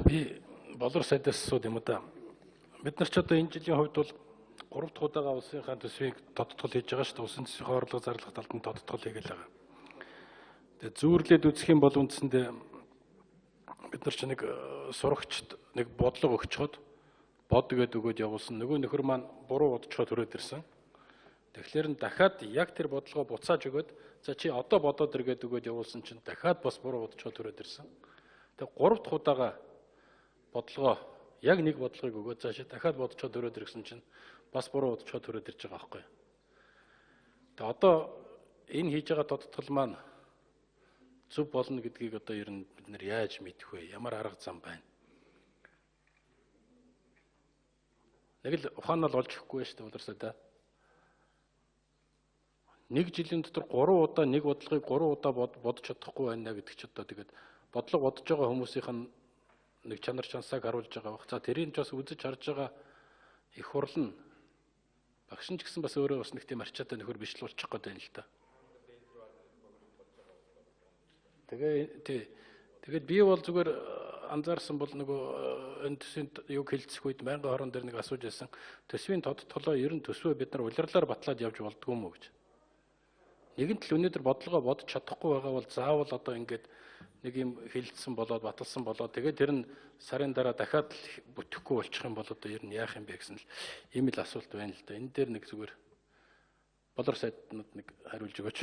Би Болор сайдаас асууд юм да. Бид нар ч одоо энэ жилийн хувьд бол 3 дахь удаага улсынхаа төсвийг тодтгол хийж байгаа шүү дээ. Улсын төсвийн орлого зарлах талд нь тодтгол хийгээл байгаа. Тэгээ зүүрлээд үзэх юм бол үндсэндээ бид нар ч нэг сурагчд нэг бодлого өгчхөд бод гээд өгөөд явуулсан. Нөгөө нөхөр маань буруу бодцоход хүрээд ирсэн. Тэгэхээр нь дахиад яг тэр бодлогоо буцааж өгөөд за чи одоо бодоод иргээд өгөөд явуулсан чинь дахиад бас буруу бодцоход хүрээд ирсэн. Тэгээ 3 дахь удаага бодлогоо яг нэг бодлогыг өгөөд заашаа дахиад бодцоход өрөөд ирсэн чинь бас буруу бодцоход өрөөд ирж байгаа байхгүй. Тэгээ одоо энэ хийж байгаа тодтгол маань зөв болно гэдгийг одоо ер нь бид нар яаж мэдэх вэ? Ямар арга зам байна? Нэг л ухаанал олж өгөхгүй шүү дээ болорсоо да. Нэг жилийн дотор 3 удаа нэг бодлогыг 3 удаа бодож чадахгүй байна гэдэг чи одоо тэгээд бодлого бодож байгаа хүмүүсийнх нь нэг чанар чансааг харуулж байгаа байх. За тэрийг ч бас үзэж харж байгаа их хурл нь багш нь ч гэсэн бас өөрөө бас нэг тийм арчаатай нөхөр биш л болчих гээд байна л да. Тэгээ тий. Тэгээд би бол зүгээр анзаарсан бол нөгөө энэ төсвийн юг хэлцэх үед 1020 дээр нэг асууж байсан. Төсвийн тодтолоо ер нь төсвөө бид нар улирлаар батлаад явж болдгоо юм уу гэж. Нэгэн тал өнөөдөр бодлогоо бодож чадахгүй байгаа бол заавал одоо ингээд нэг юм хилцсэн болоод баталсан болоод тэгээд тэр нь сарын дараа дахиад бүтэхгүй болчих юм бол одоо ер нь яах юм бэ гэсэн л ийм л асуулт байна л да. Энэ дээр нэг зүгээр болор сайднууд нэг хариулж өгөөч.